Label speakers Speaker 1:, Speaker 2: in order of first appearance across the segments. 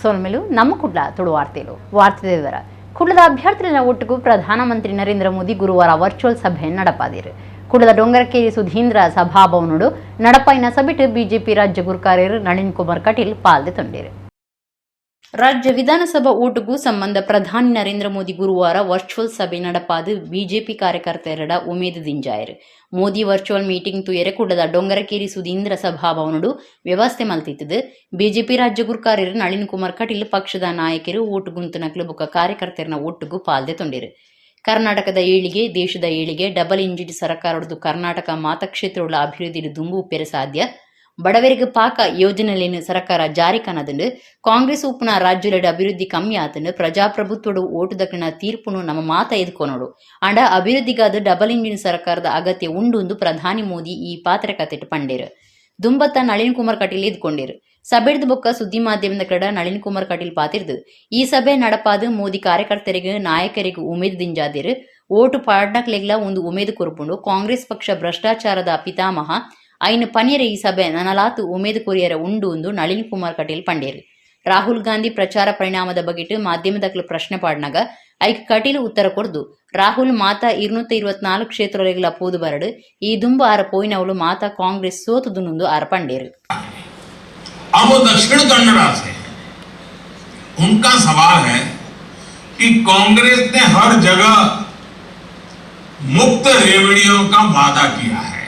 Speaker 1: ಸೊಲ್ಮೆಲು. ನಮ್ಮ ಕುಡ್ಲ ತುಳು ವಾರ್ತೆಲು. ವಾರ್ತೆ ವಿವರ. ಕುಡ್ಲದ ಅಭ್ಯರ್ಥಿಗಳ ಒಟ್ಟಿಗೂ ಪ್ರಧಾನಮಂತ್ರಿ ನರೇಂದ್ರ ಮೋದಿ ಗುರುವಾರ ವರ್ಚುವಲ್ ಸಭೆ ನಡಪಾದಿರು. ಕುಡ್ಲದ ಡೊಂಗರಕೇರಿ ಸುಧೀಂದ್ರ ಸಭಾಭವನಡು ನಡಪಾಯಿನ ಸಭೆಟ್ ಬಿಜೆಪಿ ರಾಜ್ಯ ಗುರ್ಕಾರ್ಯರು ನಳಿನ್ ಕುಮಾರ್ ಕಟೀಲ್ ಪಾಲ್ದೆ ತೊಂಡೇರು. ರಾಜ್ಯ ವಿಧಾನಸಭಾ ಓಟುಗೂ ಸಂಬಂಧ ಪ್ರಧಾನಿ ನರೇಂದ್ರ ಮೋದಿ ಗುರುವಾರ ವರ್ಚುವಲ್ ಸಭೆ ನಡಪಾದು ಬಿಜೆಪಿ ಕಾರ್ಯಕರ್ತೆಯರ ಉಮೇದು ದಿಂಜಾಯರು. ಮೋದಿ ವರ್ಚುವಲ್ ಮೀಟಿಂಗ್ ತುಯರೆ ಕುಡ್ಲದ ಡೊಂಗರಕೇರಿ ಸುಧೀಂದ್ರ ಸಭಾಭವನಡು ವ್ಯವಸ್ಥೆ ಮಲ್ತಿತ್ತದು. ಬಿಜೆಪಿ ರಾಜ್ಯ ಗುರ್ಕಾರ್ಯರು ನಳಿನ್ ಕುಮಾರ್ ಕಟೀಲ್, ಪಕ್ಷದ ನಾಯಕರು, ಓಟು ಗುಂತುನಕ್ಲು ಬೊಕ್ಕ ಕಾರ್ಯಕರ್ತೆರನ ಒಟ್ಟುಗು ಪಾಲ್ದೆ ತೊಂಡಿರು. ಕರ್ನಾಟಕದ ಏಳಿಗೆ ದೇಶದ ಏಳಿಗೆ. ಡಬಲ್ ಇಂಜಿನ್ ಸರ್ಕಾರದ್ದು ಕರ್ನಾಟಕ ಮಾತಕ್ಷೇತ್ರವುಳ್ಳ ಅಭಿವೃದ್ಧಿ ದುಂಬು ಉಪ್ಪೆರೆ ಸಾಧ್ಯ. ಬಡವರಿಗೆ ಪಾಕ ಯೋಜನೆಯನ್ನು ಸರ್ಕಾರ ಜಾರಿ ಕನದಂಡು. ಕಾಂಗ್ರೆಸ್ ಉಪ್ಪುನ ರಾಜ್ಯಲೆಡ್ ಅಭಿವೃದ್ಧಿ ಕಮ್ಮಿ ಆತಂಡು. ಪ್ರಜಾಪ್ರಭುತ್ವಡು ಓಟುದಕ್ಕಿನ ತೀರ್ಪುನು ನಮ್ಮ ಮಾತ ಎದ್ಕೊನೋಡು. ಆಂಡ ಅಭಿವೃದ್ಧಿಗಾದ ಡಬಲ್ ಇಂಜಿನ್ ಸರ್ಕಾರದ ಅಗತ್ಯ ಉಂಡು ಎಂದು ಪ್ರಧಾನಿ ಮೋದಿ ಈ ಪಾತ್ರಕತೆಟ್ ಪಂಡೇರು. ದುಂಬತ್ತ ನಳಿನ್ ಕುಮಾರ್ ಕಟೀಲ್ ಎದ್ಕೊಂಡೇರು. ಸಭೆಡ್ದು ಬೊಕ್ಕ ಸುದ್ದಿ ಮಾಧ್ಯಮದ ಕಡ ನಳಿನ್ ಕುಮಾರ್ ಕಟೀಲ್ ಪಾತಿರ್ದು, ಈ ಸಭೆ ನಡಪಾದು ಮೋದಿ ಕಾರ್ಯಕರ್ತರಿಗೆ, ನಾಯಕರಿಗೆ ಉಮೇದು ದಿಂಜಾದಿರು. ಓಟು ಪಾಡ್ನಕ್ಲೆಗ್ಲ ಒಂದು ಉಮೇದು ಕೊರ್ಪುಂಡು. ಕಾಂಗ್ರೆಸ್ ಪಕ್ಷ ಭ್ರಷ್ಟಾಚಾರದ ಪಿತಾಮಹ. ಐನ್ ಪನಿಯರೆ ಈ ಸಭೆ ನನಲಾತು ಉಮೇದು ಕೊರಿಯರ ಉಂಡು ಎಂದು ನಳಿನ್ ಕುಮಾರ್ ಕಟೀಲ್ ಪಂಡೇರು. ರಾಹುಲ್ ಗಾಂಧಿ ಪ್ರಚಾರ ಪರಿಣಾಮದ ಬಗೆಟ್ ಮಾಧ್ಯಮದಕ್ಲು ಪ್ರಶ್ನೆ ಪಾಡ್ನಾಗ ಐಕ್ ಕಟೀಲ್ ಉತ್ತರ ಕೊರ್ದು, ರಾಹುಲ್ ಮಾತಾ 224 ಕ್ಷೇತ್ರಲೆಗ್ಲ ಪೋದು ಬರಡು. ಈ ದುಂಬು ಆರ ಪೋಯಿನವಳು ಮಾತಾ ಕಾಂಗ್ರೆಸ್ ಸೋತುದುನುಂದು ಆರ ಪಂಡೇರು.
Speaker 2: अब वो दक्षिण कन्नड़ा से हैं। उनका सवाल है कि कांग्रेस ने हर जगह मुफ्त रेवड़ियों का वादा किया है।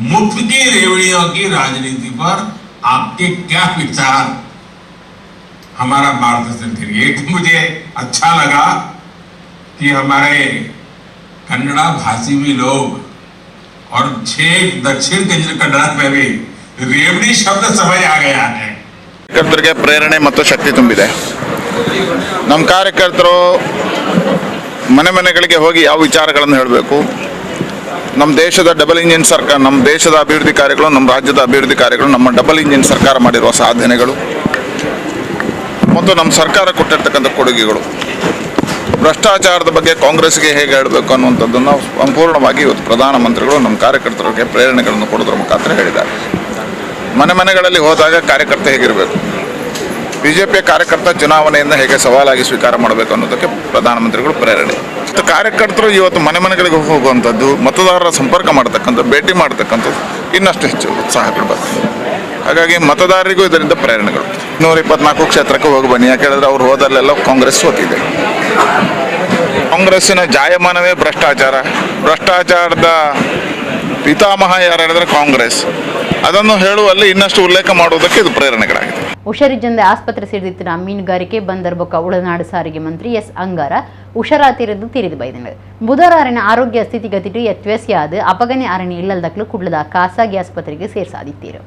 Speaker 2: मुफ्त की रेवड़ियों की राजनीति पर आपके क्या विचार? हमारा मार्गदर्शन करिए। तो मुझे अच्छा लगा कि हमारे कन्नड़ा भाषी भी लोग और छह दक्षिण कन्नड़ा में भी रेवड़ी शब्द समझ आ गया है।
Speaker 3: ಕಾರ್ಯಕರ್ತರಿಗೆ ಪ್ರೇರಣೆ ಮತ್ತು ಶಕ್ತಿ ತುಂಬಿದೆ. ನಮ್ಮ ಕಾರ್ಯಕರ್ತರು ಮನೆ ಮನೆಗಳಿಗೆ ಹೋಗಿ ಯಾವ ವಿಚಾರಗಳನ್ನು ಹೇಳಬೇಕು, ನಮ್ಮ ದೇಶದ ಡಬಲ್ ಇಂಜಿನ್ ಸರ್ಕಾರ, ನಮ್ಮ ದೇಶದ ಅಭಿವೃದ್ಧಿ ಕಾರ್ಯಗಳು, ನಮ್ಮ ರಾಜ್ಯದ ಅಭಿವೃದ್ಧಿ ಕಾರ್ಯಗಳು, ನಮ್ಮ ಡಬಲ್ ಇಂಜಿನ್ ಸರ್ಕಾರ ಮಾಡಿರುವ ಸಾಧನೆಗಳು ಮತ್ತು ನಮ್ಮ ಸರ್ಕಾರ ಕೊಟ್ಟಿರ್ತಕ್ಕಂಥ ಕೊಡುಗೆಗಳು, ಭ್ರಷ್ಟಾಚಾರದ ಬಗ್ಗೆ ಕಾಂಗ್ರೆಸ್ಗೆ ಹೇಗೆ ಹೇಳಬೇಕು ಅನ್ನುವಂಥದ್ದನ್ನು ಸಂಪೂರ್ಣವಾಗಿ ಇವತ್ತು ಪ್ರಧಾನಮಂತ್ರಿಗಳು ನಮ್ಮ ಕಾರ್ಯಕರ್ತರಿಗೆ ಪ್ರೇರಣೆಗಳನ್ನು ಕೊಡೋದ್ರ ಮುಖಾಂತರ ಹೇಳಿದ್ದಾರೆ. ಮನೆ ಮನೆಗಳಲ್ಲಿ ಹೋದಾಗ ಕಾರ್ಯಕರ್ತ ಹೇಗಿರಬೇಕು, ಬಿಜೆಪಿಯ ಕಾರ್ಯಕರ್ತ ಚುನಾವಣೆಯನ್ನು ಹೇಗೆ ಸವಾಲಾಗಿ ಸ್ವೀಕಾರ ಮಾಡಬೇಕು ಅನ್ನೋದಕ್ಕೆ ಪ್ರಧಾನಮಂತ್ರಿಗಳು ಪ್ರೇರಣೆ. ಮತ್ತು ಕಾರ್ಯಕರ್ತರು ಇವತ್ತು ಮನೆ ಮನೆಗಳಿಗೆ ಹೋಗುವಂಥದ್ದು, ಮತದಾರರ ಸಂಪರ್ಕ ಮಾಡ್ತಕ್ಕಂಥದ್ದು, ಭೇಟಿ ಮಾಡ್ತಕ್ಕಂಥದ್ದು ಇನ್ನಷ್ಟು ಹೆಚ್ಚು ಉತ್ಸಾಹಗಳು ಬರ್ತದೆ. ಹಾಗಾಗಿ ಮತದಾರರಿಗೂ ಇದರಿಂದ ಪ್ರೇರಣೆಗಳು. 124 ಕ್ಷೇತ್ರಕ್ಕೆ ಹೋಗಿ ಬನ್ನಿ. ಯಾಕೆ ಹೇಳಿದ್ರೆ ಅವ್ರು ಹೋದಲ್ಲೆಲ್ಲ ಕಾಂಗ್ರೆಸ್ ಸೋತಿದೆ. ಕಾಂಗ್ರೆಸ್ಸಿನ ಜಾಯಮಾನವೇ ಭ್ರಷ್ಟಾಚಾರ. ಭ್ರಷ್ಟಾಚಾರದ ಪಿತಾಮಹ ಯಾರು ಹೇಳಿದ್ರೆ ಕಾಂಗ್ರೆಸ್. ಅದನ್ನು ಹೇಳುವಲ್ಲಿ ಇನ್ನಷ್ಟು ಉಲ್ಲೇಖ ಮಾಡುವುದಕ್ಕೆ ಇದು ಪ್ರೇರಣೆಗಳಾಗಿದೆ.
Speaker 1: ಹುಷಾರಿಜ್ಜಂದೆ ಆಸ್ಪತ್ರೆ ಸೇರಿದಿತ್ತಿನ ಮೀನುಗಾರಿಕೆ, ಬಂದರ್ ಬೊಕ್ಕ ಉಳನಾಡು ಸಾರಿಗೆ ಮಂತ್ರಿ ಎಸ್ ಅಂಗಾರ ಹುಷಾರಾತಿರದು ತಿರಿದು ಬೈದನು. ಬುಧವಾರ ಅರೆನ ಆರೋಗ್ಯ ಸ್ಥಿತಿಗತಿಟು ಎತ್ವೆಸಿಯಾದ ಅಪಗನೆ ಅರಣಿ ಇಲ್ಲಲ್ದಕ್ಲು ಕುಡ್ಲದ ಖಾಸಗಿ ಆಸ್ಪತ್ರೆಗೆ ಸೇರ್ಸಾದಿತ್ತೀರು.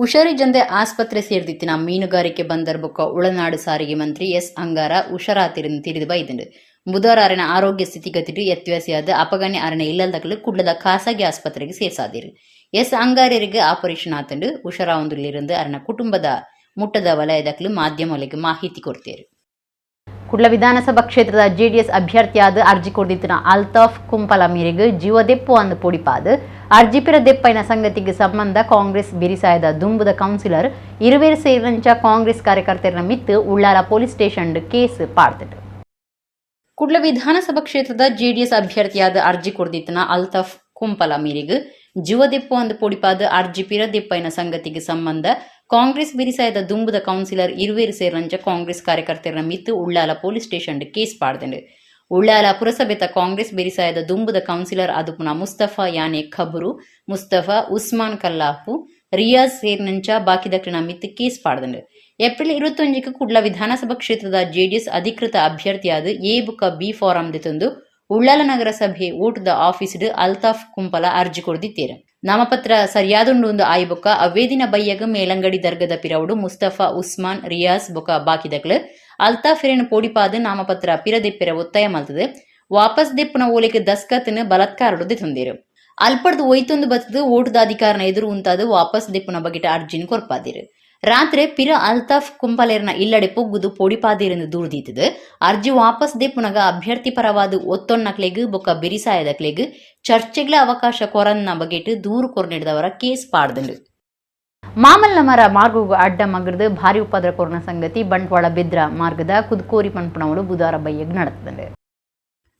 Speaker 1: ಹುಷಾರಿಜ್ಜಂದೆ ಆಸ್ಪತ್ರೆ ಸೇರ್ದಿತ್ತಿನ ಮೀನುಗಾರಿಕೆ, ಬಂದರ್ ಬೊಕ್ಕ ಉಳನಾಡು ಸಾರಿಗೆ ಮಂತ್ರಿ ಎಸ್ ಅಂಗಾರ ಹುಷಾರಾತಿರಂದು ತಿರಿದು ಬೈದಂಡು. ಬುಧವಾರ ಅರೆನ ಆರೋಗ್ಯ ಸ್ಥಿತಿಗತಿಟು ಎತ್ವೆಸಿಯಾದ ಅಪಗನೆ ಅರಣೆ ಇಲ್ಲಲ್ದಕ್ಲು ಕುಡ್ಲದ ಖಾಸಗಿ ಆಸ್ಪತ್ರೆಗೆ ಸೇರ್ಸಾದಿರು. S ಅಂಗಾರರಿಗೆ operation ಆತಂಡು. ಹುಷಾರಾವೊಂದುಲ್ಲಿರಂದು ಅರನ ಕುಟುಂಬದ ಮುಟ್ಟದ ವಲಯದಕ್ಲು ಮಾಧ್ಯಮಗಳಿಗೆ ಮಾಹಿತಿ ಕೊಡ್ತೇರು. ಕುಡ್ಲ ವಿಧಾನಸಭಾ ಕ್ಷೇತ್ರದ ಜೆಡಿಎಸ್ ಅಭ್ಯರ್ಥಿಯಾದ ಅರ್ಜಿ ಕೊಡ್ದಿತ್ತಿನ ಅಲ್ತಾಫ್ ಕುಂಪಲ ಮೇರೆಗೆ ಜೀವದೆಪ್ಪು ಅಂದು ಪೊಡಿಪಾದು ಅರ್ಜಿ ಪಿರ ದೆಪ್ಪೈನ ಸಂಗತಿಗೆ ಸಂಬಂಧ ಕಾಂಗ್ರೆಸ್ ಬಿರಿಸಾಯದ ದುಂಬುದ ಕೌನ್ಸಿಲರ್ ಇರುವೇರು ಸೇರಿದಂಚ ಕಾಂಗ್ರೆಸ್ ಕಾರ್ಯಕರ್ತರ ಮಿತ್ತು ಉಳ್ಳಾಲ ಪೊಲೀಸ್ ಸ್ಟೇಷನ್ ಕೇಸ್ ಪಾಡ್ತಿಟ್ಟು. ಕುಡ್ಲ ವಿಧಾನಸಭಾ ಕ್ಷೇತ್ರದ ಜೆಡಿಎಸ್ ಅಭ್ಯರ್ಥಿಯಾದ ಅರ್ಜಿ ಕೊಡ್ದಿತ್ತನ ಅಲ್ತಾಫ್ ಕುಂಪಲ ಮೇರೆಗೆ ಜೀವದೆಪ್ಪು ಅಂದು ಪೊಡಿಪಾದ ಅರ್ಜಿ ಪಿರದೆಪ್ಪೈನ ಸಂಗತಿಗೆ ಸಂಬಂಧ ಕಾಂಗ್ರೆಸ್ ಬಿರಿಸಾಯದ ದುಂಬುದ ಕೌನ್ಸಿಲರ್ ಇರುವೇರು ಸೇರಂಚ ಕಾಂಗ್ರೆಸ್ ಕಾರ್ಯಕರ್ತರ ಮಿತ್ತು ಉಳ್ಳಾಲ ಪೊಲೀಸ್ ಸ್ಟೇಷನ್ ಕೇಸ್ ಪಾಡ್ದಂಡು. ಉಳ್ಳಾಲ ಪುರಸಭೆತ ಕಾಂಗ್ರೆಸ್ ಬಿರಿಸಾಯದ ದುಂಬುದ ಕೌನ್ಸಿಲರ್ ಅದುಪುನ ಮುಸ್ತಫಾ ಯಾನೆ ಖಬರು ಮುಸ್ತಫಾ, ಉಸ್ಮಾನ್ ಕಲ್ಲಾಪು, ರಿಯಾಜ್ ಸೇರ್ನಂಚ ಬಾಕಿದಕ್ಲಿನ ಮಿತ್ತು ಕೇಸ್ ಪಾಡ್ದಂಡು. ಏಪ್ರಿಲ್ 21ಕ್ಕೆ ಕುಡ್ಲ ವಿಧಾನಸಭಾ ಕ್ಷೇತ್ರದ ಜೆಡಿಎಸ್ ಅಧಿಕೃತ ಅಭ್ಯರ್ಥಿಯಾದ ಎ ಬುಕ್ಕ ಬಿ ಫಾರಂ ತಂದು ಉಳ್ಳಾಲ ನಗರಸಭೆ ಓಟದ ಆಫೀಸ್ಡ್ ಅಲ್ತಾಫ್ ಕುಂಪಲ ಅರ್ಜಿ ಕೊಡ್ದಿತ್ತೇರು. ನಾಮಪತ್ರ ಸರಿಯಾದುಂಡು ಒಂದು ಆಯ್ಬೊಕ್ಕ ಅವೇದಿನ ಬಯ್ಯಗ ಮೇಲಂಗಡಿ ದರ್ಗದ ಪಿರವುಡು ಮುಸ್ತಫಾ, ಉಸ್ಮಾನ್, ರಿಯಾಜ್ ಬೊಕ ಬಾಕಿದಕ್ಲು ಅಲ್ತಾಫ್ ಎರೆನ್ ಪೋಡಿಪಾದ ನಾಮಪತ್ರ ಪಿರದೆಪ್ಪಿರ ಒತ್ತಾಯ ಮಲ್ತದೆ. ವಾಪಸ್ ದೆಪ್ಪುನ ಓಲಿಗೆ ದಸ್ಕತ್ನ ಬಲಾತ್ಕಾರಡು ದೆತೊಂದೇರು. ಅಲ್ಪಡ್ದು ಒಯ್ತೊಂದು ಬತ್ತದು ಓಟದ ಅಧಿಕಾರನ ಎದುರು ಉಂತಾದು ವಾಪಸ್ ದೆಪ್ಪುನ ಬಗೆಟ ಅರ್ಜಿನ ಕೊರ್ಪಾದಿರು. ರಾತ್ರಿ ಪಿರ ಅಲ್ತಾಫ್ ಕುಂಪಲೇರ್ನ ಇಲ್ಲಡೆ ಪೊಗ್ಗುದು ಪೊಡಿಪಾದಿರೆಂದು ದೂರ್ದೀತದು. ಅರ್ಜಿ ವಾಪಸ್ ದೆಪ್ಪುನಗ ಅಭ್ಯರ್ಥಿ ಪರವಾದ ಒತ್ತೊಣ್ಣಕ್ಲೆಗ್ ಬೊಕ್ಕ ಬಿರಿಸಾಯದಕ್ಲೆಗ್ ಚರ್ಚೆಗ್ಲ ಅವಕಾಶ ಕೊರನ್ನ ಬಗೆಟ್ ದೂರು ಕೊರ್ನೆಡ್ದವರ ಕೇಸ್ ಪಾಡ್ದಂಡು. ಮಾಮಲ್ಲ ಮರ ಮಾರ್ಗಗೂ ಅಡ್ಡ ಮಗರ್ದು ಭಾರಿ ಉಪದ್ರ ಕೊರೋನಾ ಸಂಗತಿ ಬಂಟ್ವಾಳ ಬೆದ್ರ ಮಾರ್ಗದ ಕುದ್ಕೋರಿ ಪನ್ಪುಣವಳು ಬುಧವಾರ ಬೈಯಗ್ ನಡೆತದೆ.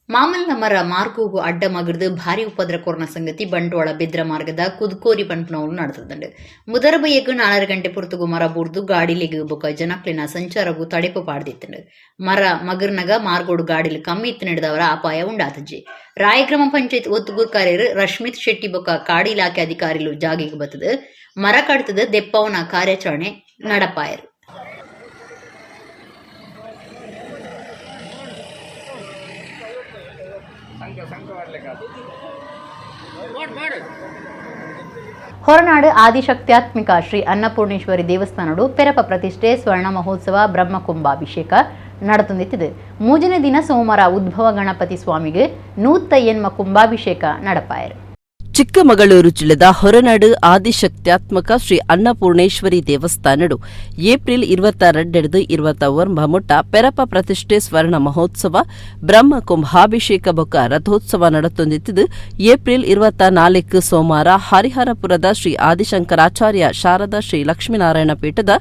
Speaker 1: ಮಾಮಲ್ಲ ಮರ ಮಾರ್ಗಗೂ ಅಡ್ಡ ಮಗರ್ದು ಭಾರಿ ಉಪದ್ರ ಕೊರೋನಾ ಸಂಗತಿ ಬಂಟ್ವಾಳ ಬೆದ್ರ ಮಾರ್ಗದ ಕುದ್ಕೋರಿ ಪನ್ಪುಣವಳು ನಡೆತದಂಡು. ಬುಧವಾರ ಬೈಯಗ್ 4.5 ಗಂಟೆ ಪೊರ್ತುಗು ಮರ ಬೂರ್ದು ಗಾಡಿಲಿಗ್ ಬೊಕ ಜನಕ್ಲೆನ ಸಂಚಾರಗು ತಡೆಪು ಪಾಡ್ದಿತ್ತಂಡು. ಮರ ಮಗರ್ನಗ ಮಾರ್ಗೋಡು ಗಾಡಿಲು ಕಮ್ಮಿ ಇತ್ತು ನಡೆದವರ ಅಪಾಯ ಉಂಡಾತಜಿ. ರಾಯ ಗ್ರಾಮ ಪಂಚಾಯತ್ ಒತ್ತುಗುರ್ಕಾರ್ಯರು ರಶ್ಮಿತ್ ಶೆಟ್ಟಿ ಬೊಕ ಕಾಡು ಇಲಾಖೆ ಅಧಿಕಾರಿಲು ಜಾಗೆಗೆ ಬತ್ತದು ಮರ ಕಡ್ತದ ದೆಪ್ಪವನ ಕಾರ್ಯಾಚರಣೆ ನಡಪಾಯರು. ಹೊರನಾಡು ಆದಿಶಕ್ತ್ಯಾತ್ಮಿಕ ಶ್ರೀ ಅನ್ನಪೂರ್ಣೇಶ್ವರಿ ದೇವಸ್ಥಾನಡು ಪೆರಪ ಪ್ರತಿಷ್ಠೆ ಸ್ವರ್ಣ ಮಹೋತ್ಸವ ಬ್ರಹ್ಮಕುಂಭಾಭಿಷೇಕ ನಡೆತುಂದಿತ್ತಿದೆ. ಮೂಜನೇ ದಿನ ಸೋಮವಾರ ಉದ್ಭವ ಗಣಪತಿ ಸ್ವಾಮಿಗೆ 108 ಕುಂಭಾಭಿಷೇಕ ನಡಪಾಯರು.
Speaker 4: ಚಿಕ್ಕಮಗಳೂರು ಜಿಲ್ಲೆದ ಹೊರನಾಡು ಆದಿಶಕ್ತ್ಯಾತ್ಮಕ ಶ್ರೀ ಅನ್ನಪೂರ್ಣೇಶ್ವರಿ ದೇವಸ್ಥಾನಡು ಏಪ್ರಿಲ್ 22 29 ಮುಟ್ಟ ಪೆರಪ ಪ್ರತಿಷ್ಠೆ ಸ್ವರ್ಣ ಮಹೋತ್ಸವ ಬ್ರಹ್ಮ ಕುಂಭಾಭಿಷೇಕ ಬೊಕ್ಕ ರಥೋತ್ಸವ ನಡೆತೊಂದಿತ್ತಿದ್ದು ಏಪ್ರಿಲ್ 24 ಸೋಮವಾರ ಹರಿಹರಪುರದ ಶ್ರೀ ಆದಿಶಂಕರಾಚಾರ್ಯ ಶಾರದಾ ಶ್ರೀ ಲಕ್ಷ್ಮೀನಾರಾಯಣ ಪೀಠದ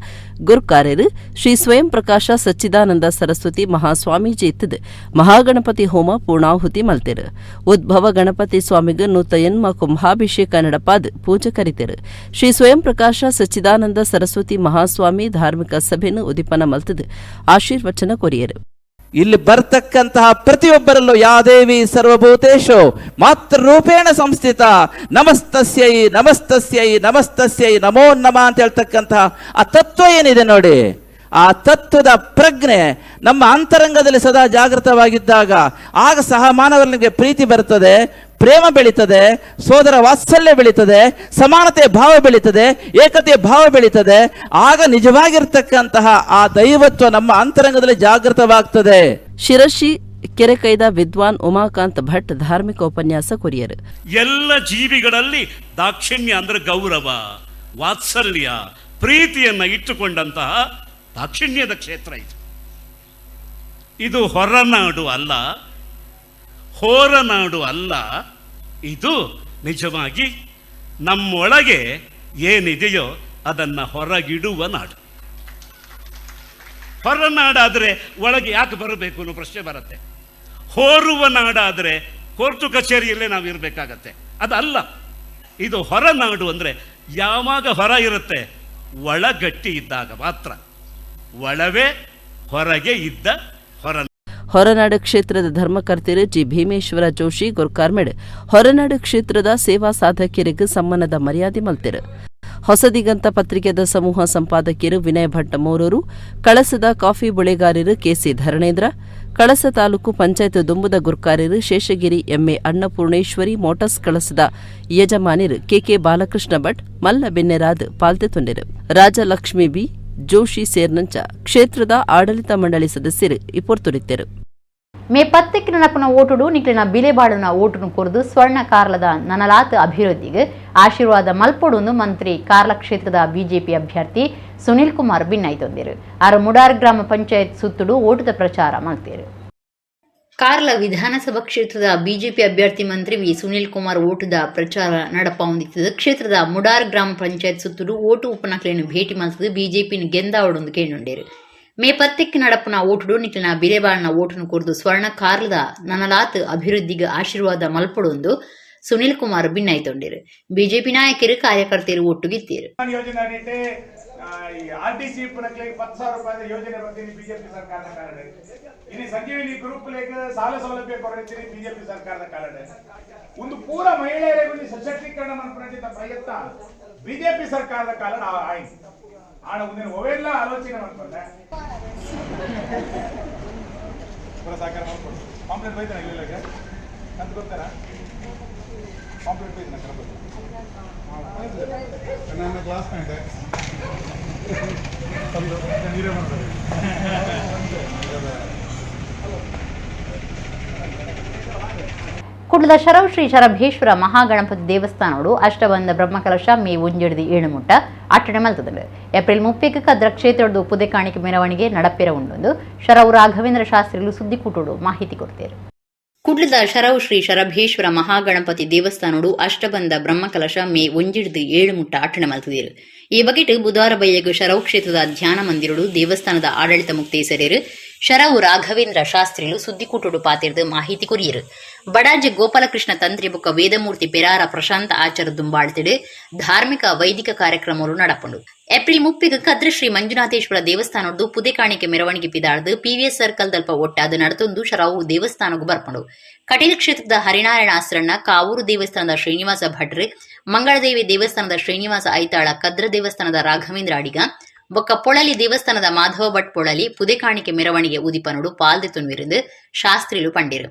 Speaker 4: ಗುರುಕಾರ್ಯರು ಶ್ರೀ ಸ್ವಯಂ ಪ್ರಕಾಶ ಸಚ್ಚಿದಾನಂದ ಸರಸ್ವತಿ ಮಹಾಸ್ವಾಮೀಜಿ ಇತ್ತಿದ್ದು ಮಹಾಗಣಪತಿ ಹೋಮ ಪೂರ್ಣಾಹುತಿ ಮಲ್ತೆರು. ಉದ್ಭವ ಗಣಪತಿ ಸ್ವಾಮಿಗೆ 108 ಕುಂಭಾಭಿಷೇಕ ನಡಪಾದ್ ಪೂಜೆ ಕರಿತೆರು. ಶ್ರೀ ಸ್ವಯಂ ಪ್ರಕಾಶ ಸಚ್ಚಿದಾನಂದ ಸರಸ್ವತಿ ಮಹಾಸ್ವಾಮಿ ಧಾರ್ಮಿಕ ಸಭೆಯನ್ನು ಉದಿಪನ ಮಲ್ತದು ಆಶೀರ್ವಚನ ಕೊರಿಯರು.
Speaker 5: ಇಲ್ಲಿ ಬರ್ತಕ್ಕಂತಹ ಪ್ರತಿಯೊಬ್ಬರಲ್ಲೂ ಯಾದೇವಿ ಸರ್ವಭೂತೇಶು ಮಾತೃರೂಪೇಣ ಸಂಸ್ಥಿತ ನಮಸ್ತಸ್ಯೈ ನಮಸ್ತಸ್ಯೈ ನಮಸ್ತಸ್ಯೈ ನಮೋ ನಮಃ ಅಂತ ಹೇಳ್ತಕ್ಕಂತಹ ಆ ತತ್ವ ಏನಿದೆ ನೋಡಿ, ಆ ತತ್ವದ ಪ್ರಜ್ಞೆ ನಮ್ಮ ಅಂತರಂಗದಲ್ಲಿ ಸದಾ ಜಾಗೃತವಾಗಿದ್ದಾಗ ಆಗ ಸಹ ಮಾನವರಿಗೆ ಪ್ರೀತಿ ಬರ್ತದೆ, ಪ್ರೇಮ ಬೆಳೀತದೆ, ಸೋದರ ವಾತ್ಸಲ್ಯ ಬೆಳೀತದೆ, ಸಮಾನತೆಯ ಭಾವ ಬೆಳೀತದೆ, ಏಕತೆಯ ಭಾವ ಬೆಳೀತದೆ. ಆಗ ನಿಜವಾಗಿರ್ತಕ್ಕಂತಹ ಆ ದೈವತ್ವ ನಮ್ಮ ಅಂತರಂಗದಲ್ಲಿ ಜಾಗೃತವಾಗ್ತದೆ.
Speaker 4: ಶಿರಶಿ ಕೆರೆಕೈದ ವಿದ್ವಾನ್ ಉಮಾಕಾಂತ್ ಭಟ್ ಧಾರ್ಮಿಕ ಉಪನ್ಯಾಸ ಕೊರಿಯರು.
Speaker 6: ಎಲ್ಲ ಜೀವಿಗಳಲ್ಲಿ ದಾಕ್ಷಿಣ್ಯ ಅಂದ್ರೆ ಗೌರವ, ವಾತ್ಸಲ್ಯ, ಪ್ರೀತಿಯನ್ನು ಇಟ್ಟುಕೊಂಡಂತಹ ದಾಕ್ಷಿಣ್ಯದ ಕ್ಷೇತ್ರ ಇದು. ಇದು ಹೊರನಾಡು ಅಲ್ಲ, ಹೋರನಾಡು ಅಲ್ಲ, ಇದು ನಿಜವಾಗಿ ನಮ್ಮೊಳಗೆ ಏನಿದೆಯೋ ಅದನ್ನು ಹೊರಗಿಡುವ ನಾಡು. ಹೊರನಾಡಾದರೆ ಒಳಗೆ ಯಾಕೆ ಬರಬೇಕು ಅನ್ನೋ ಪ್ರಶ್ನೆ ಬರುತ್ತೆ. ಹೋರುವ ನಾಡಾದರೆ ಕೋರ್ಟು ಕಚೇರಿಯಲ್ಲೇ ನಾವು ಇರಬೇಕಾಗತ್ತೆ, ಅದಲ್ಲ. ಇದು ಹೊರನಾಡು ಅಂದರೆ ಯಾವಾಗ ಹೊರ ಇರುತ್ತೆ? ಒಳಗಟ್ಟಿ ಇದ್ದಾಗ ಮಾತ್ರ. ಒಳವೇ ಹೊರಗೆ ಇದ್ದ ಹೊರ.
Speaker 4: ಹೊರನಾಡು ಕ್ಷೇತ್ರದ ಧರ್ಮಕರ್ತರು ಜಿ ಭೀಮೇಶ್ವರ ಜೋಶಿ ಗುರ್ಕಾರ್ಮೆಡ್ ಹೊರನಾಡು ಕ್ಷೇತ್ರದ ಸೇವಾ ಸಾಧಕರಿಗೆ ಸಮ್ಮಾನದ ಮರ್ಯಾದೆ ಮಲ್ತೆರು. ಹೊಸದಿಗಂತ ಪತ್ರಿಕೆದ ಸಮೂಹ ಸಂಪಾದಕಿಯರು ವಿನಯ್ ಭಟ್ ಮೋರೂರು, ಕಳಸದ ಕಾಫಿ ಬೆಳೆಗಾರರು ಕೆಸಿ ಧರಣೇಂದ್ರ, ಕಳಸ ತಾಲೂಕು ಪಂಚಾಯತ್ ದುಂಬುದ ಗುರ್ಕಾರ್ಯರು ಶೇಷಗಿರಿ ಎಂಎ ಅನ್ನಪೂರ್ಣೇಶ್ವರಿ ಮೋಟಾರ್ಸ್ ಕಳಸದ ಯಜಮಾನಿರು ಕೆಕೆ ಬಾಲಕೃಷ್ಣ ಭಟ್ ಮಲ್ಲ ಬೆನ್ನೆರಾದ್ ಪಾಲ್ತೆ ತೊಂಡೆರು. ರಾಜಲಕ್ಷ್ಮಿ ಬಿ ಜೋಶಿ ಸೇರ್ನಂಚ ಕ್ಷೇತ್ರದ ಆಡಳಿತ ಮಂಡಳಿ ಸದಸ್ಯರು ಇಪೊರ್ತುರಿತ್ತೆರು.
Speaker 1: ಮೇ 10ಕ್ಕೆ ನಡಪುನ ಓಟುಡು ನಿಕ್ಲಿನ ಬಿಲೆಬಾಳುನ ಓಟುನು ಕೊರ್ದು ಸ್ವರ್ಣ ಕಾರ್ಲದ ನನಲಾತ್ ಅಭಿವೃದ್ಧಿಗೆ ಆಶೀರ್ವಾದ ಮಲ್ಪೊಡುಂದು ಮಂತ್ರಿ ಕಾರ್ಲ ಕ್ಷೇತ್ರದ ಬಿಜೆಪಿ ಅಭ್ಯರ್ಥಿ ಸುನಿಲ್ ಕುಮಾರ್ ಬಿನ್ನೈತೊಂದಿರು. ಆರು ಮುಡಾರ್ ಗ್ರಾಮ ಪಂಚಾಯತ್ ಸುತ್ತುಡು ಓಟುದ ಪ್ರಚಾರ ಮಲ್ತೇರು. ಕಾರ್ಲ ವಿಧಾನಸಭಾ ಕ್ಷೇತ್ರದ ಬಿಜೆಪಿ ಅಭ್ಯರ್ಥಿ ಮಂತ್ರಿ ವಿ ಸುನಿಲ್ ಕುಮಾರ್ ಓಟುದ ಪ್ರಚಾರ ನಡಪಾವೊಂದಿತ್ತದು. ಕ್ಷೇತ್ರದ ಮುಡಾರ್ ಗ್ರಾಮ ಪಂಚಾಯತ್ ಸುತ್ತುಡು ಓಟು ಉಪನಕ್ಲೆನ್ ಭೇಟಿ ಮಲ್ತದು ಬಿಜೆಪಿನ ಗೆಂದಾವಡೊಂದು ಕೇಂಡುಂಡೇರು. ಮೇ 10ಕ್ಕೆ ನಡಪುನ ಓಟುಡು ನಿಕ್ಲಿನ ಬಿಲೆಬಾಳಿನ ಓಟುನು ಕೊರ್ದು ಸ್ವರ್ಣ ಕಾರ್ಲದ ನನಲಾತ್ ಅಭಿವೃದ್ಧಿಗೆ ಆಶೀರ್ವಾದ ಮಲ್ಪೊಡುಂದು ಸುನಿಲ್ ಕುಮಾರ್ ಬಿನ್ನೈತೊಂಡಿರು. ಬಿಜೆಪಿ ನಾಯಕರು ಕಾರ್ಯಕರ್ತರು ಒಟ್ಟುಗಿತ್ತೀರು.
Speaker 7: ಯೋಜನೆ ಆರ್ಟಿಸಿ 10,000 ರೂಪಾಯಿ ಯೋಜನೆ ಬರ್ತೀನಿ ಬಿಜೆಪಿ ಸರ್ಕಾರದ ಕಾರಣ. ಇನ್ನು ಸಂಜೀವಿನಿ ಗ್ರೂಪ್ ಸಾಲ ಸೌಲಭ್ಯ ಕೊರತೀನಿ ಬಿಜೆಪಿ ಸರ್ಕಾರದ ಕಾರಣ. ಒಂದು ಪೂರ ಮಹಿಳೆಯರಿಗೆ ಸಶಕ್ತೀಕರಣ ಮಾಡ್ಕೊಂಡಿದ್ದ ಪ್ರಯತ್ನ ಬಿಜೆಪಿ ಸರ್ಕಾರದ ಕಾರಣ ಆಯ್ತು. ಆಣ ಮುಂದಿನ ಅವೆಲ್ಲ ಆಲೋಚನೆ ಮಾಡ್ಕೊಂಡೆ ಪೂರ ಸಹಕಾರ ಮಾಡ್ಕೊಡು. ಕಾಂಪ್ಲೇಂಟ್ ಬೈತಾನ ಇಲ್ಲ ಅಂತ ಗೊತ್ತಾರ ಕಾಂಪ್ಲೇಂಟ್ ಬೈತಾನ ಕರಬ ನನ್ನ ಕ್ಲಾಸ್ಮೇಟ್ ತಂದು ನೀರೇ ಮಾಡ್ತಾರೆ.
Speaker 1: ಕುಡ್ಲದ ಶರವ್ ಶ್ರೀ ಶರಭೇಶ್ವರ ಮಹಾಗಣಪತಿ ದೇವಸ್ಥಾನೋಡು ಅಷ್ಟಬಂಧ ಬ್ರಹ್ಮಕಲಶ ಮೇ 1 7 ಮುಟ್ಟ ಅಟ್ಟಣೆ ಮಲ್ತದಂಡು. ಏಪ್ರಿಲ್ 30ಕ್ಕೆ ಕದ್ರ ಕ್ಷೇತ್ರದ ಪುದೆ ಕಾಣಿಕೆ ಮೆರವಣಿಗೆ ನಡಪೆರ ಉಂಡೊಂದು ಶರವು ರಾಘವೇಂದ್ರ ಶಾಸ್ತ್ರಿಗಳು ಸುದ್ದಿಕೂಟೋಡು ಮಾಹಿತಿ ಕೊಡ್ತೇರು. ಕುಡ್ಲದ ಶರವು ಶ್ರೀ ಶರಭೇಶ್ವರ ಮಹಾಗಣಪತಿ ದೇವಸ್ಥಾನಡು ಅಷ್ಟಬಂಧ ಬ್ರಹ್ಮಕಲಶ ಮೇ 1ಡ್ದು 7 ಮುಟ್ಟ ಅಟ್ಟಣೆ ಮಲ್ತುದೆರ್. ಈ ಬಗೆಟ್ ಬುಧವಾರ ಬಯ್ಯಗ್ ಶರವು ಕ್ಷೇತ್ರದ ಧ್ಯಾನ ಮಂದಿರಡು ದೇವಸ್ಥಾನದ ಆಡಳಿತ ಮುಕ್ತೇಸರೇರು ಶರವು ರಾಘವೇಂದ್ರ ಶಾಸ್ತ್ರಿಲು ಸುದ್ದಿಕೂಟೊಡು ಪಾತೆರ್ದ್ ಮಾಹಿತಿ ಕೊರಿಯೆರ್. ಬಡಾಜೆ ಗೋಪಾಲಕೃಷ್ಣ ತಂತ್ರಿ ಬೊಕ್ಕ ವೇದಮೂರ್ತಿ ಪೆರಾರ ಪ್ರಶಾಂತ ಆಚಾರ ದುಂಬಾಳ್ತಿಡ್ ಧಾರ್ಮಿಕ ವೈದಿಕ ಕಾರ್ಯಕ್ರಮಲು ನಡಪುಂಡು. ಏಪ್ರಿಲ್ 30ಗ್ ಕದ್ರಿ ಶ್ರೀ ಮಂಜುನಾಥೇಶ್ವರ ದೇವಸ್ಥಾನೊಡ್ದು ಪುದೆ ಕಾಣಿಕೆ ಮೆರವಣಿಗೆ ಪಿದಾಡ್ದ್ ಪಿವಿಎಸ್ ಸರ್ಕಲ್ ದಲ್ಪ ಒಟ್ಟಾದ್ ನಡತೊಂದು ಶರಾವು ದೇವಸ್ಥಾನಗ್ ಬರ್ಪುಂಡು. ಕಟೀಲ್ ಕ್ಷೇತ್ರದ ಹರಿನಾರಾಯಣ ಆಸ್ರಣ್ಣ, ಕಾವೂರು ದೇವಸ್ಥಾನದ ಶ್ರೀನಿವಾಸ ಭಟ್ರು, ಮಂಗಳದೇವಿ ದೇವಸ್ಥಾನದ ಶ್ರೀನಿವಾಸ ಐತಾಳ, ಕದ್ರ ದೇವಸ್ಥಾನದ ರಾಘವೇಂದ್ರ ಅಡಿಗ ಬೊಕ್ಕ ಪೊಳಲಿ ದೇವಸ್ಥಾನದ ಮಾಧವ ಭಟ್ ಪೊಳಲಿ ಪುದೆ ಕಾಣಿಕೆ ಮೆರವಣಿಗೆ ಉದಿಪನೊಡು ಪಾಲ್ದೆತೊನ್ವೆರ್ ಶಾಸ್ತ್ರಿಲು ಪಂಡೆರ್.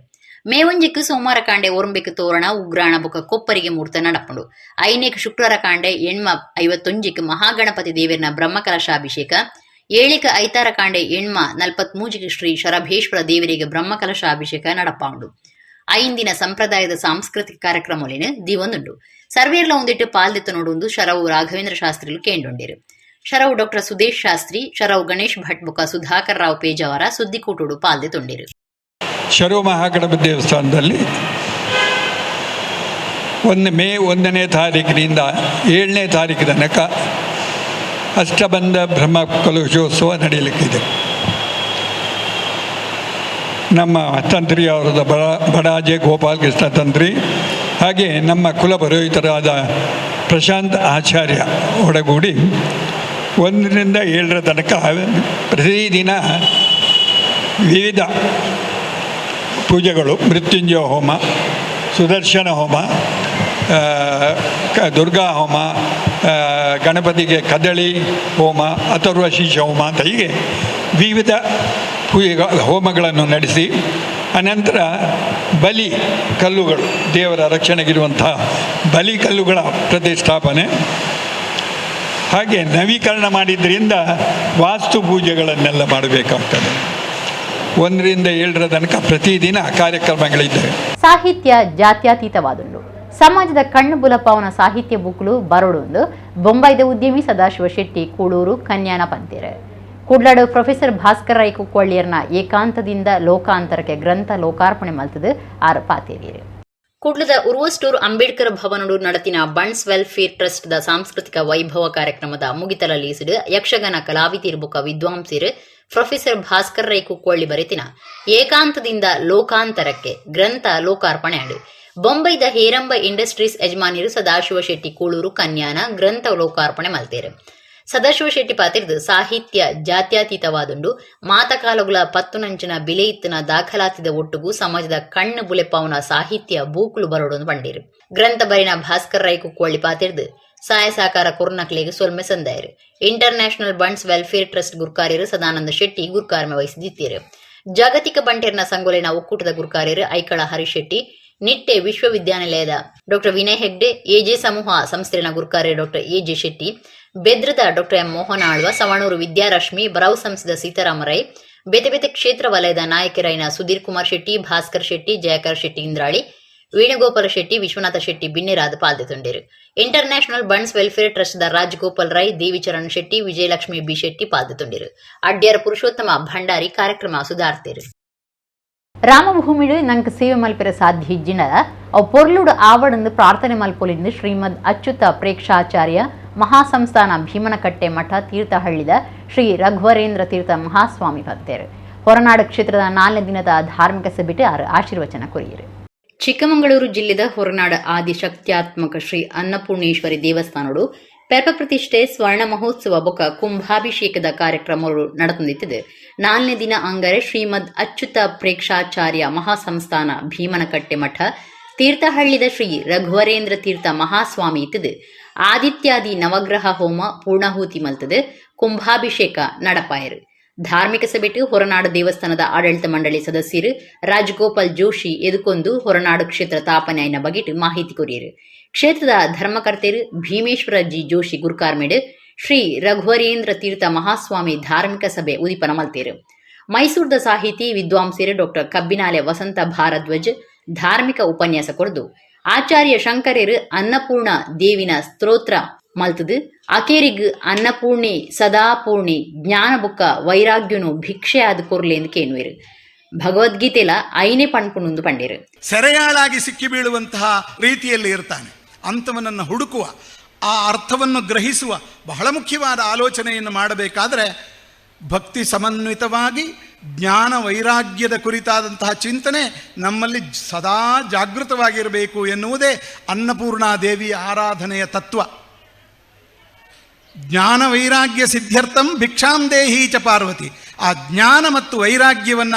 Speaker 1: ಮೇ 1ಕ್ ಸೋಮವಾರ ಕಾಂಡೆ ಓರಂಬೆಕ್ ತೋರಣ, ಉಗ್ರಾಣ ಬೊಕ್ಕ ಕೊಪ್ಪರಿಗೆ ಮೂರ್ತ ನಡಪುಂಡು. 5ನೇಕ್ ಶುಕ್ರವಾರ ಕಾಂಡೆ 8:51ಕ್ ಮಹಾಗಣಪತಿ ದೇವೆರ್ನ ಬ್ರಹ್ಮಕಲಶಾಭಿಷೇಕ, 7ಕ್ ಐತಾರ ಕಾಂಡೆ 8:43ಕ್ ಶ್ರೀ ಶರಭೇಶ್ವರ ದೇವರಿಗೆ ಬ್ರಹ್ಮಕಲಶಾಭಿಷೇಕ ನಡಪಾವುಂಡು. 5 ದಿನ ಸಂಪ್ರದಾಯದ ಸಾಂಸ್ಕೃತಿಕ ಕಾರ್ಯಕ್ರಮೊಲೆನ್ ದೀವೊಂದುಂಡು. ಸರ್ವೇರ್ಲ ಉಂದೆಟ್ ಪಾಲ್ದೆತ್ತೊನೊಡುಂದು ಶರವು ರಾಘವೇಂದ್ರ ಶಾಸ್ತ್ರಿಲು ಕೇಂಡೊಂಡೆರ್. ಶರವು ಡಾಕ್ಟರ್ ಸುದೇಶ್ ಶಾಸ್ತ್ರಿ, ಶರವು ಗಣೇಶ್ ಭಟ್ ಬೊಕ್ಕ ಸುಧಾಕರ್ ರಾವ್ ಪೇಜಾವರ ಸುದ್ದಿಕೂಟೊಡು ಪಾಲ್ದೆತ್ತೊಂಡೆರ್.
Speaker 8: ಶರವು ಮಹಾಗಣಪತಿ ದೇವಸ್ಥಾನದಲ್ಲಿ ಮೇ 1ನೇ ತಾರೀಕಿನಿಂದ 7ನೇ ತಾರೀಕು ತನಕ ಅಷ್ಟಬಂಧ ಬ್ರಹ್ಮ ಕಲಶೋತ್ಸವ ನಡೆಯಲಿಕ್ಕಿದೆ. ನಮ್ಮ ತಂತ್ರಿಯವರದ ಬಡಾಜೆ ಗೋಪಾಲಕೃಷ್ಣ ತಂತ್ರಿ ಹಾಗೆ ನಮ್ಮ ಕುಲ ಪುರೋಹಿತರಾದ ಪ್ರಶಾಂತ್ ಆಚಾರ್ಯ ಒಡಗೂಡಿ 1ರಿಂದ 7ರ ತನಕ ಪ್ರತಿದಿನ ವಿವಿಧ ಪೂಜೆಗಳು, ಮೃತ್ಯುಂಜಯ ಹೋಮ, ಸುದರ್ಶನ ಹೋಮ, ದುರ್ಗಾ ಹೋಮ, ಗಣಪತಿಗೆ ಕದಳಿ ಹೋಮ, ಅಥರ್ವ ಶೀರ್ಷ ಹೋಮ ಅಂತ ಹೀಗೆ ವಿವಿಧ ಪೂಜೆ ಹೋಮಗಳನ್ನು ನಡೆಸಿ, ಅನಂತರ ಬಲಿ ಕಲ್ಲುಗಳು, ದೇವರ ರಕ್ಷಣೆಗಿರುವಂಥ ಬಲಿ ಕಲ್ಲುಗಳ ಪ್ರತಿಷ್ಠಾಪನೆ, ಹಾಗೆ ನವೀಕರಣ ಮಾಡಿದ್ರಿಂದ ವಾಸ್ತು ಪೂಜೆಗಳನ್ನೆಲ್ಲ ಮಾಡಬೇಕಾಗ್ತದೆ. 1ರಿಂದ 7ರ ತನಕ ಪ್ರತಿದಿನ ಕಾರ್ಯಕ್ರಮಗಳಿದ್ದಾವೆ.
Speaker 1: ಸಾಹಿತ್ಯ ಜಾತ್ಯತೀತವಾದುಂಡು. ಸಮಾಜದ ಕಣ್ಣು ಬುಲಪಾವನ ಸಾಹಿತ್ಯ ಬುಕ್ಲು ಬರೋಡು ಬೊಂಬೈದ ಉದ್ಯಮಿ ಸದಾಶಿವ ಶೆಟ್ಟಿ ಕೂಳೂರು ಕನ್ಯಾನ ಪಂತೇರು. ಕುಡ್ಲಾಡು ಪ್ರೊಫೆಸರ್ ಭಾಸ್ಕರ್ ರೈ ಕುಕ್ವಳ್ಳಿಯರ್ನ ಏಕಾಂತದಿಂದ ಲೋಕಾಂತರಕ್ಕೆ ಗ್ರಂಥ ಲೋಕಾರ್ಪಣೆ ಮಲ್ತದು ಆರು ಪಾತೇರಿಯರು. ಕುಡ್ಲದ ಉರ್ವಸ್ಟೂರ್ ಅಂಬೇಡ್ಕರ್ ಭವನಡು ನಡತಿನ ಬಂಟ್ಸ್ welfare trust the ಸಾಂಸ್ಕೃತಿಕ ವೈಭವ ಕಾರ್ಯಕ್ರಮದ ಮುಗಿತಲ ಲೇಸಿಡು ಯಕ್ಷಗಾನ ಕಲಾವಿದಿರ್ ಬೊಕ ವಿದ್ವಾಂಸಿರು ಪ್ರೊಫೆಸರ್ ಭಾಸ್ಕರ್ ರೈ ಕುಕ್ವಳ್ಳಿ ಬರೆತಿನ ಏಕಾಂತದಿಂದ ಲೋಕಾಂತರಕ್ಕೆ ಗ್ರಂಥ ಲೋಕಾರ್ಪಣೆ ಆಂಡ್. ಬೊಂಬೈದ ಹೇರಂಬ ಇಂಡಸ್ಟ್ರೀಸ್ ಯಜಮಾನಿರು ಸದಾಶಿವ ಶೆಟ್ಟಿ ಕೂಳೂರು ಕನ್ಯಾನ ಗ್ರಂಥ ಲೋಕಾರ್ಪಣೆ ಮಲ್ತೇರು. ಸದಾಶಿವ ಶೆಟ್ಟಿ ಪಾತಿರ್ದು, ಸಾಹಿತ್ಯ ಜಾತ್ಯತೀತವಾದುಂಡು. ಮಾತಕಾಲುಗಳ ಪತ್ತುನಂಚಿನ ಬಿಲೆಯಿತ್ತಿನ ದಾಖಲಾತಿದ ಒಟ್ಟುಗು ಸಮಾಜದ ಕಣ್ಣು ಬುಲೆಪಾವುನ ಸಾಹಿತ್ಯ ಬೂಕುಲು ಬರೋಡೊಂದು ಪಂಡೇರು. ಗ್ರಂಥ ಬರಿನ ಭಾಸ್ಕರ್ ರೈ ಕುಕ್ವಳ್ಳಿ ಪಾತಿರ್ದು ಸಹಾಯ ಸಹಕಾರ ಕೊರ್ನಕ್ಲೆಗ್ ಸೊಲ್ಮೆ ಸಂದಾಯರು. Inter national Bunts welfare trust ಗುರ್ಕಾರ್ಯರು Sadananda Shetty ಗುರ್ಕಾರ್ಮೆ ವಹಿಸಿದಿತ್ತೀರು. ಜಾಗತಿಕ ಬಂಟೆರ್ನ ಸಂಗೊಲೆನ ಒಕ್ಕೂಟದ ಗುರ್ಕಾರ್ಯರು ಐಕಳ ಹರೀಶ್ ಶೆಟ್ಟಿ, ನಿಟ್ಟೆ ವಿಶ್ವವಿದ್ಯಾನಿಲಯದ ಡಾಕ್ಟರ್ ವಿನಯ್ ಹೆಗ್ಡೆ, ಎಜೆ ಸಮೂಹ ಸಂಸ್ಥೆನ ಗುರ್ಕಾರ್ಯ ಡಾಕ್ಟರ್ ಎಜೆ ಶೆಟ್ಟಿ, ಬೆದ್ರದ ಡಾಕ್ಟರ್ ಎಂ ಮೋಹನ್ ಆಳ್ವ, ಸವಣೂರು ವಿದ್ಯಾರಶ್ಮಿ, ಬರವು ಸಂಸ್ಥೆದ ಸೀತಾರಾಮ ರೈ, ಬೇತೆ ಬೇತೆ ಕ್ಷೇತ್ರ ವಲಯದ ನಾಯಕರಾಯಿನ Sudhir Kumar Shetty, Bhaskar Shetty, Jayakar Shetty Indrali, Venugopala Shetty, Vishwanatha Shetty ಬಿನ್ನೆರಾದ ಪಾಲ್ದೆತೊಂಡೆರು. Inter national Bunts welfare trust the Rajgopal Rai, Devicharan Shetty, Vijayalakshmi B Shetty ಪಾಲ್ದೆತೊಂಡೆರು. Adyar Purushottama Bhandari ಕಾರ್ಯಕ್ರಮ ಸುಧಾರ್ತೆರು. ರಾಮಭೂಮಿಡು ನಂಗೆ ಸೇವೆ ಮಲ್ಪೆರ ಸಾಧ್ಯ ಇಜ್ಜಿಂಡ ಅವು ಪೊರ್ಲುಡು ಆವಡಂದು ಪ್ರಾರ್ಥನೆ ಮಲ್ಪೊಲಿಂದು ಶ್ರೀಮದ್ ಅಚ್ಯುತ ಪ್ರೇಕ್ಷಾಚಾರ್ಯ ಮಹಾಸಂಸ್ಥಾನ ಭೀಮನಕಟ್ಟೆ ಮಠ ತೀರ್ಥಹಳ್ಳಿದ ಶ್ರೀ ರಘುವರೇಂದ್ರ ತೀರ್ಥ ಮಹಾಸ್ವಾಮಿ ಭಕ್ತರು. ಹೊರನಾಡು ಕ್ಷೇತ್ರದ 4ನೇ ದಿನದ ಧಾರ್ಮಿಕ ಸಭೆಟ್ ಆರು ಆಶೀರ್ವಚನ ಕೊರಿಯರು. ಚಿಕ್ಕಮಗಳೂರು ಜಿಲ್ಲೆದ ಹೊರನಾಡ ಆದಿಶಕ್ತ್ಯಾತ್ಮಕ ಶ್ರೀ ಅನ್ನಪೂರ್ಣೇಶ್ವರಿ ದೇವಸ್ಥಾನಡು ಪೆರ್ಪ ಪ್ರತಿಷ್ಠೆ ಸ್ವರ್ಣ ಮಹೋತ್ಸವ ಬೊಕ ಕುಂಭಾಭಿಷೇಕದ ಕಾರ್ಯಕ್ರಮಗಳು ನಡೆದುತ್ತಿದೆ. 4ನೇ ದಿನ ಅಂಗರೆ ಶ್ರೀಮದ್ ಅಚ್ಯುತ ಪ್ರೇಕ್ಷಾಚಾರ್ಯ ಮಹಾಸಂಸ್ಥಾನ ಭೀಮನಕಟ್ಟೆ ಮಠ ತೀರ್ಥಹಳ್ಳಿದ ಶ್ರೀ ರಘುವರೇಂದ್ರ ತೀರ್ಥ ಮಹಾಸ್ವಾಮಿ ಇತ್ತದು ಆದಿತ್ಯಾದಿ ನವಗ್ರಹ ಹೋಮ ಪೂರ್ಣಾಹುತಿ ಮಲ್ತದೆ ಕುಂಭಾಭಿಷೇಕ ನಡಪಾಯರು. ಧಾರ್ಮಿಕ ಸಭೆಟ್ ಹೊರನಾಡು ದೇವಸ್ಥಾನದ ಆಡಳಿತ ಮಂಡಳಿ ಸದಸ್ಯರು ರಾಜಗೋಪಾಲ್ ಜೋಶಿ ಎದುಕೊಂದು ಹೊರನಾಡು ಕ್ಷೇತ್ರ ತಾಪನೆಯ ಬಗೆಟ್ ಮಾಹಿತಿ ಕೊರಿಯರು. ಕ್ಷೇತ್ರದ ಧರ್ಮಕರ್ತೆರು ಭೀಮೇಶ್ವರ ಜಿ ಜೋಶಿ ಗುರ್ಕಾರ್ಮೇಡು ಶ್ರೀ ರಘುವರೇಂದ್ರ ತೀರ್ಥ ಮಹಾಸ್ವಾಮಿ ಧಾರ್ಮಿಕ ಸಭೆ ಉದಿಪನ ಮಲ್ತೇರು. ಮೈಸೂರದ ಸಾಹಿತಿ ವಿದ್ವಾಂಸರು ಡಾಕ್ಟರ್ ಕಬ್ಬಿನಾಲೆ ವಸಂತ ಭಾರದ್ವಾಜ್ ಧಾರ್ಮಿಕ ಉಪನ್ಯಾಸ ಕೊರ್ದು, ಆಚಾರ್ಯ ಶಂಕರ್ಯರು ಅನ್ನಪೂರ್ಣ ದೇವಿನ ಸ್ತೋತ್ರ ಮಲ್ತದು, ಅಕೇರಿಗ್ ಅನ್ನಪೂರ್ಣಿ ಸದಾಪೂರ್ಣಿ ಜ್ಞಾನ ಬುಕ್ಕ ವೈರಾಗ್ಯನು ಭಿಕ್ಷೆ ಆದ ಕೊರ್ಲೆ ಎಂದು ಕೇನುವೆರು. ಭಗವದ್ಗೀತೆಲ ಐನೆ ಪಣ್ಪುಂಡು ಪಂಡೇರು.
Speaker 9: ಸೆರೆಯಾಳಾಗಿ ಸಿಕ್ಕಿ ಬೀಳುವಂತಹ ರೀತಿಯಲ್ಲಿ ಇರ್ತಾನೆ. ಅಂಥವನನ್ನು ಹುಡುಕುವ, ಆ ಅರ್ಥವನ್ನು ಗ್ರಹಿಸುವ ಬಹಳ ಮುಖ್ಯವಾದ ಆಲೋಚನೆಯನ್ನು ಮಾಡಬೇಕಾದರೆ ಭಕ್ತಿ ಸಮನ್ವಿತವಾಗಿ ಜ್ಞಾನ ವೈರಾಗ್ಯದ ಕುರಿತಾದಂತಹ ಚಿಂತನೆ ನಮ್ಮಲ್ಲಿ ಸದಾ ಜಾಗೃತವಾಗಿರಬೇಕು ಎನ್ನುವುದೇ ಅನ್ನಪೂರ್ಣಾದೇವಿಯ ಆರಾಧನೆಯ ತತ್ವ. ಜ್ಞಾನ ವೈರಾಗ್ಯ ಸಿದ್ಧ್ಯರ್ಥಂ ಭಿಕ್ಷಾಂ ದೇಹಿ ಚ ಪಾರ್ವತಿ. ಆ ಜ್ಞಾನ ಮತ್ತು ವೈರಾಗ್ಯವನ್ನು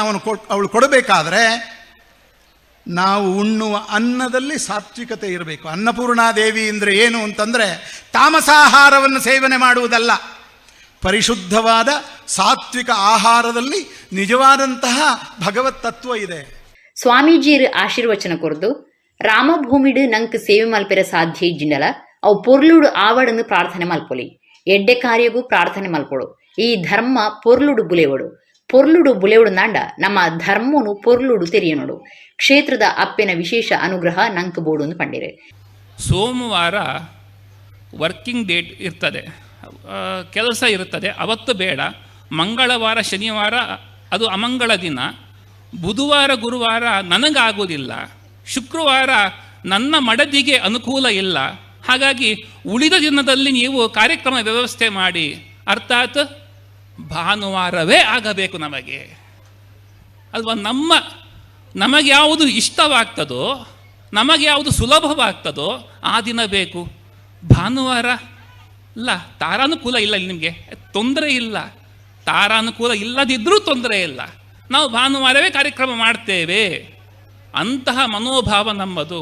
Speaker 9: ಅವಳು ಕೊಡಬೇಕಾದರೆ ನಾವು ಉಣ್ಣುವ ಅನ್ನದಲ್ಲಿ ಸಾತ್ವಿಕತೆ ಇರಬೇಕು. ಅನ್ನಪೂರ್ಣಾದೇವಿ ಅಂದರೆ ಏನು ಅಂತಂದರೆ ತಾಮಸಾಹಾರವನ್ನು ಸೇವನೆ ಮಾಡುವುದಲ್ಲ, ಪರಿಶುದ್ಧವಾದ ಸಾತ್ವಿಕ ಆಹಾರದಲ್ಲಿ ನಿಜವಾದಂತಹ ಭಗವತ್ ತತ್ವ ಇದೆ.
Speaker 1: ಸ್ವಾಮೀಜಿಯರು ಆಶೀರ್ವಚನ ಕೊರ್ದು ರಾಮಭೂಮಿಡು ನಂಕ್ ಸೇವೆ ಮಲ್ಪೆರ ಸಾಧ್ಯ ಇಜ್ಜಿಂಡಲ ಅವು ಪೊರ್ಲುಡು ಆವಡನ್ನು ಪ್ರಾರ್ಥನೆ ಮಲ್ಪೊಲಿ, ಎಡ್ಡೆ ಕಾರ್ಯಗೂ ಪ್ರಾರ್ಥನೆ ಮಲ್ಪೊಡು. ಈ ಧರ್ಮ ಪೊರ್ಲುಡು ಬುಲೆವಡು, ಪೊರ್ಲುಡು ಬುಲೆವಡು ನಾಂಡ ನಮ್ಮ ಧರ್ಮನು ಪೊರ್ಲುಡು ತೆರಿಯನೋಡು. ಕ್ಷೇತ್ರದ ಅಪ್ಪೆನ ವಿಶೇಷ ಅನುಗ್ರಹ ನಂಕ್ ಬೋಡು ಪಂಡಿರು.
Speaker 10: ಸೋಮವಾರ ವರ್ಕಿಂಗ್ ಡೇಟ್ ಇರ್ತದೆ, ಕೆಲಸ ಇರುತ್ತದೆ, ಅವತ್ತು ಬೇಡ. ಮಂಗಳವಾರ ಶನಿವಾರ ಅದು ಅಮಂಗಳ ದಿನ. ಬುಧವಾರ ಗುರುವಾರ ನನಗಾಗೋದಿಲ್ಲ. ಶುಕ್ರವಾರ ನನ್ನ ಮಡದಿಗೆ ಅನುಕೂಲ ಇಲ್ಲ. ಹಾಗಾಗಿ ಉಳಿದ ದಿನದಲ್ಲಿ ನೀವು ಕಾರ್ಯಕ್ರಮ ವ್ಯವಸ್ಥೆ ಮಾಡಿ, ಅರ್ಥಾತ್ ಭಾನುವಾರವೇ ಆಗಬೇಕು ನಮಗೆ ಅಲ್ವಾ. ನಮಗೆ ಯಾವುದು ಇಷ್ಟವಾಗ್ತದೋ, ನಮಗೆ ಯಾವುದು ಸುಲಭವಾಗ್ತದೋ ಆ ದಿನ ಬೇಕು. ಭಾನುವಾರ ಅಲ್ಲ, ತಾರಾನುಕೂಲ ಇಲ್ಲ ಇಲ್ಲಿ ನಿಮಗೆ, ತೊಂದರೆ ಇಲ್ಲ. ತಾರಾನುಕೂಲ ಇಲ್ಲದಿದ್ದರೂ ತೊಂದರೆ ಇಲ್ಲ, ನಾವು ಭಾನುವಾರವೇ ಕಾರ್ಯಕ್ರಮ ಮಾಡ್ತೇವೆ ಅಂತಹ ಮನೋಭಾವ ನಮ್ಮದು.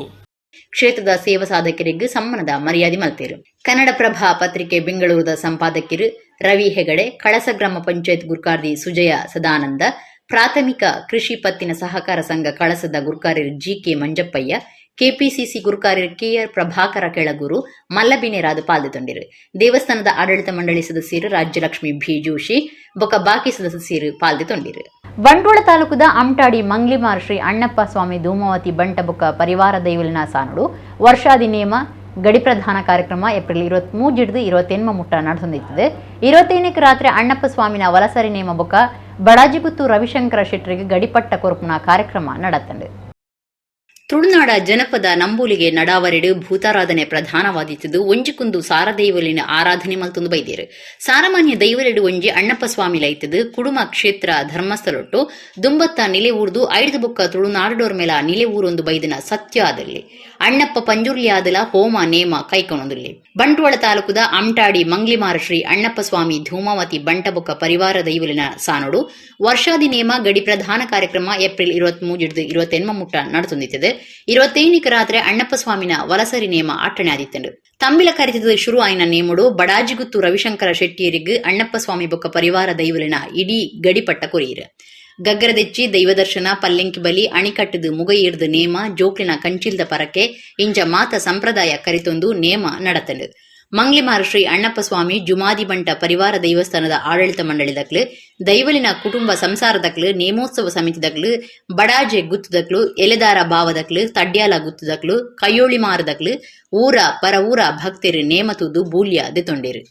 Speaker 1: ಕ್ಷೇತ್ರದ ಸೇವಾ ಸಾಧಕರಿಗೆ ಸಮ್ಮಾನದ ಮರ್ಯಾದೆ ಮಲ್ತೇರು. ಕನ್ನಡಪ್ರಭ ಪತ್ರಿಕೆ ಬೆಂಗಳೂರದ ಸಂಪಾದಕಿರು ರವಿ ಹೆಗಡೆ, ಕಳಸ ಗ್ರಾಮ ಪಂಚಾಯತ್ ಗುರ್ಕಾರ್ದಿ ಸುಜಯ ಸದಾನಂದ, ಪ್ರಾಥಮಿಕ ಕೃಷಿ ಪತ್ತಿನ ಸಹಕಾರ ಸಂಘ ಕಳಸದ ಗುರ್ಕಾರ್ಯರು ಜಿಕೆ ಮಂಜಪ್ಪಯ್ಯ, ಕೆಪಿಸಿಸಿ ಗುರುಕಾರ್ಯರು ಕೆಆರ್ ಪ್ರಭಾಕರ ಕೆಳಗೂರು ಮಲ್ಲಬಿನೇರಾದ ಪಾಲ್ಗೊಂಡಿರು. ದೇವಸ್ಥಾನದ ಆಡಳಿತ ಮಂಡಳಿ ಸದಸ್ಯರು ರಾಜ್ಯಲಕ್ಷ್ಮಿ ಭಿ ಜೋಶಿ ಬೊಕ ಬಾಕಿ ಸದಸ್ಯರು ಪಾಲ್ಗೊಂಡಿರು. ಬಂಟ್ವಾಳ ತಾಲೂಕುದ ಅಮ್ಟಾಡಿ ಮಂಗ್ಲಿಮಾರ್ ಶ್ರೀ ಅಣ್ಣಪ್ಪ ಸ್ವಾಮಿ ಧೂಮಾವತಿ ಬಂಟಬೊಕ್ಕ ಪರಿವಾರ ದೈವಲಿನ ಸಾನುಡು ವರ್ಷಾದಿ ನೇಮ ಗಡಿಪ್ರಧಾನ ಕಾರ್ಯಕ್ರಮ ಏಪ್ರಿಲ್ 23 28 ಮುಟ್ಟ ನಡೆಸೊಂದಿತ್ತದೆ. 25 ರಾತ್ರಿ ಅಣ್ಣಪ್ಪ ಸ್ವಾಮಿನ ವಲಸರಿ ನೇಮ ಬೊಕ್ಕ ಬಡಾಜಿಗುತ್ತು ರವಿಶಂಕರ ಶೆಟ್ಟರಿಗೆ ಗಡಿಪಟ್ಟ ಕೊರಪುನ ಕಾರ್ಯಕ್ರಮ ನಡತಂಡು. ತುಳುನಾಡ ಜನಪದ ನಂಬೂಲಿಗೆ ನಡಾವರೆಡು ಭೂತಾರಾಧನೆ ಪ್ರಧಾನವಾದಿತ್ತದು. ಒಂಜಿಕುಂದು ಸಾರದೈವಲಿನ ಆರಾಧನೆ ಮಲ್ತೊಂದು ಬೈದೇರು. ಸಾರಮಾನ್ಯ ದೈವಲೆಡು ಒಂಜಿ ಅಣ್ಣಪ್ಪ ಸ್ವಾಮಿ ಲೈತದು ಕುಡುಮ ಕ್ಷೇತ್ರ ಧರ್ಮಸ್ಥಳೊಟ್ಟು ದುಂಬತ್ತ ನಿಲೆ ಊರ್ದು ಐದು ಬೊಕ್ಕ ತುಳುನಾಡೋರ್ ಮೇಲ ನಿಲೆ ಊರೊಂದು ಬೈದಿನ ಸತ್ಯ ಆದಲ್ಲಿ ಅಣ್ಣಪ್ಪ ಪಂಜುರ್ಲಿ ಆದಲ ಹೋಮ ನೇಮ ಕೈಕೊಣೊಂದುಲ್ಲಿ. ಬಂಟ್ವಾಳ ತಾಲೂಕುದ ಅಮ್ಟಾಡಿ ಮಂಗ್ಲಿಮಾರ ಶ್ರೀ ಅಣ್ಣಪ್ಪ ಸ್ವಾಮಿ ಧೂಮಾವತಿ ಬಂಟಬೊಕ್ಕ ಪರಿವಾರ ದೈವಲಿನ ಸಾನೋಡು ವರ್ಷಾದಿ ನೇಮ ಗಡಿ ಪ್ರಧಾನ ಕಾರ್ಯಕ್ರಮ ಏಪ್ರಿಲ್ 23 28 ಮುಟ್ಟ ನಡೆಸೊಂದಿತ್ತದೆ. 25 ರಾತ್ರಿ ಅಣ್ಣಪ್ಪ ಸ್ವಾಮಿನ ವಲಸರಿ ನೇಮ ಅಟ್ಟಣೆ ಆದಿತ್ತಂಡು. ತಂಬಿಲ ಕರಿತದ ಶುರು ಆಯಿನ ನೇಮುಡು ಬಡಾಜಿಗುತ್ತು ರವಿಶಂಕರ ಶೆಟ್ಟಿಯರಿಗೆ ಅಣ್ಣಪ್ಪ ಸ್ವಾಮಿ ಬೊಕ್ಕ ಪರಿವಾರ ದೈವಲಿನ ಇಡೀ ಗಡಿಪಟ್ಟ ಕೊರಿಯಿರು. ಗಗ್ಗರದೆಚ್ಚಿ ದೈವದರ್ಶನ ಪಲ್ಲೆಂಕಿ ಬಲಿ ಅಣಿಕಟ್ಟದು ಮುಗೈಯಿರ್ದು ನೇಮ ಜೋಕ್ಲಿನ ಕಂಚಿಲ್ದ ಪರಕೆ ಇಂಜ ಮಾತ ಸಂಪ್ರದಾಯ ಕರಿತೊಂದು ನೇಮ ನಡತಂಡು. ಮಂಗ್ಲಿಮಾರ ಶ್ರೀ ಅಣ್ಣಪ್ಪ ಸ್ವಾಮಿ ಜುಮಾದಿ ಬಂಟ ಪರಿವಾರ ದೈವಸ್ಥಾನದ ಆಡಳಿತ ಮಂಡಳಿದಕ್ಲು, ದೈವಲಿನ ಕುಟುಂಬ ಸಂಸಾರದಕ್ಲು, ನೇಮೋತ್ಸವ ಸಮಿತಿದಕ್ಲು, ಬಡಾಜೆ ಗುತ್ತದಕ್ಲು, ಎಲೆದಾರ ಭಾವದಕ್ಲು, ತಡ್ಯಾಲ ಗುತ್ತದಕ್ಲು, ಕೈಯೋಳಿ ಮಾರದಕ್ಲು, ಊರ ಪರ ಊರ ಭಕ್ತರು ನೇಮತುದು ಬೂಲ್ಯ ದೆತೊಂಡಿರು.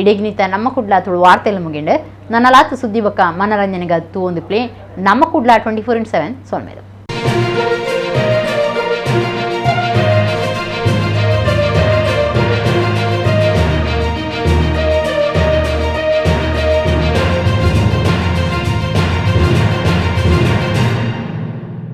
Speaker 1: ಇಡೀಗ್ನಿತ ನಮ್ಮ ಕುಡ್ಲ ತುಳು ವಾರ್ತೆಲು ಮುಗಿಂಡು. ನನ್ನಲಾತ್ ಸುದ್ದಿ ಬೊಕ್ಕ ಮನರಂಜನೆಗ ತೂವೊಂದು ಪ್ಲೇ ನಮ್ಮ ಕುಡ್ಲ 24x7 ಸೊಲ್ಮೆಲು.